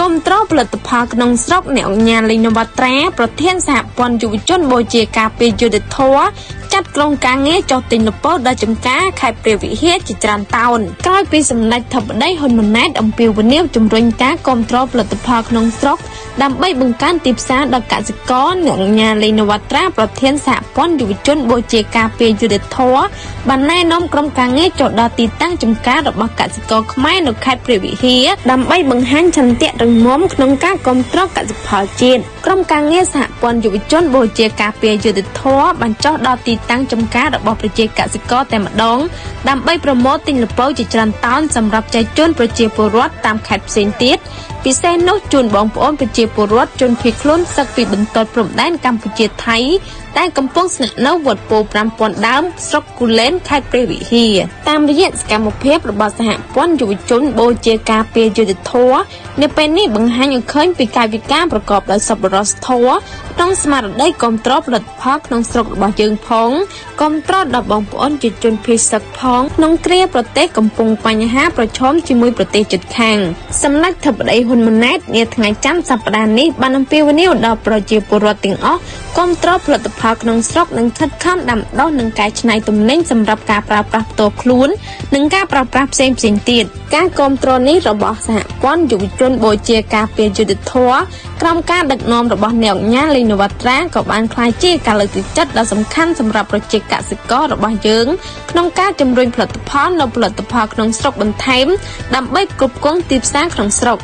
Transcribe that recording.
គាំទ្រផលិតផលក្នុងស្រុកអ្នកអង្គការលេងនវត្រាប្រធានសហព័ន្ធយុវជនបូជាការពារយុត្តិធម៌ចាត់ក្រុមការងារចុះទិញលពៅដល់ចំការខេត្តព្រះវិហារជាច្រើនតោនក្រោយពីសម្ដេចធិបតីហ៊ុនម៉ាណែតអំពាវនាវជំរុញការគាំទ្រផលិតផលក្នុងស្រុកដើម្បីបង្កើនទីផ្សារដល់កសិករអ្នកអង្គការលេងនវត្រាប្រធានសហព័ន្ធយុវជនបូជាការពារយុត្តិធម៌បានណែនាំក្រុមការងារចុះដល់ទីតាំងចំការរបស់កសិករខ្មែរនៅខេត្តព្រះវិហារដើម្បីបង្ហាញឆន្ទៈរឹងមាំក្នុងការគាំទ្រកសិផលជាតិក្រុមការងារសហព័ន្ធយុវជនបូជាការពារយុត្តិធម៌បានចុះដល់ទីតាំងចំការរបស់ប្រជាកសិករតែម្ដងដើម្បីប្រមូលទិញល្ពៅជាច្រើនតោនសម្រាប់ចែកជូនប្រជាពលរដ្ឋតាមខេត្តផ្សេងទៀតពិសេសនោះជូនបងប្អូនប្រជាពលរដ្ឋជនភៀសខ្លួនសឹកពីបន្ទាត់ព្រំដែនកម្ពុជាថៃដែលកំពុងស្នាក់នៅវត្តពោធិ5000ដើមស្រុកគូលែនខេត្តព្រះវិហារតាមរយៈសកម្មភាពរបស់សហព័ន្ធយុវជនបូជាការពារយុត្តិធម៌នៅពេលនេះបង្ហាញឲ្យឃើញពីកាយវិការប្រកបដោយសប្បុរសធម៌ក្នុងស្មារតីគាំទ្រផលិតផលក្នុងស្រុករបស់យើងផងគាំទ្រដល់បងប្អូនជាជនភៀសសឹកផងក្នុងគ្រាប្រទេសកំពុងបញ្ហាប្រឈមជាមួយប្រទេសជិតខាងសម្ដេចធិបតីហ៊ុនម៉ាណែតនាថ្ងៃច័ន្ទសប្តាហ៍នេះបានអំពាវនាវដល់ប្រជាពលរដ្ឋទាំងអស់គាំទ្រផលិតផលក្នុងស្រុកនិងខិតខំដាំដុះនិងកែច្នៃទំនិញសម្រាប់ការប្រើប្រាស់ផ្ទាល់ខ្លួននិងការប្រើប្រាស់ផ្សេងៗទៀតការគាំទ្រនេះរបស់សហព័ន្ធយុវជនបូជាការពារយុត្តិធម៌ក្រោមការដឹកនាំរបស់អ្នកអង្គការលេងនវត្រាក៏បានក្លាយជាការលើកទឹកចិត្តដ៏សំខាន់សម្រាប់ប្រជាកសិកររបស់យើងក្នុងការជំរុញផលិតផលនៅផលិតផលក្នុងស្រុកបន្ថែមដើម្បីផ្គត់ផ្គង់ទីផ្សារក្នុងស្រុក។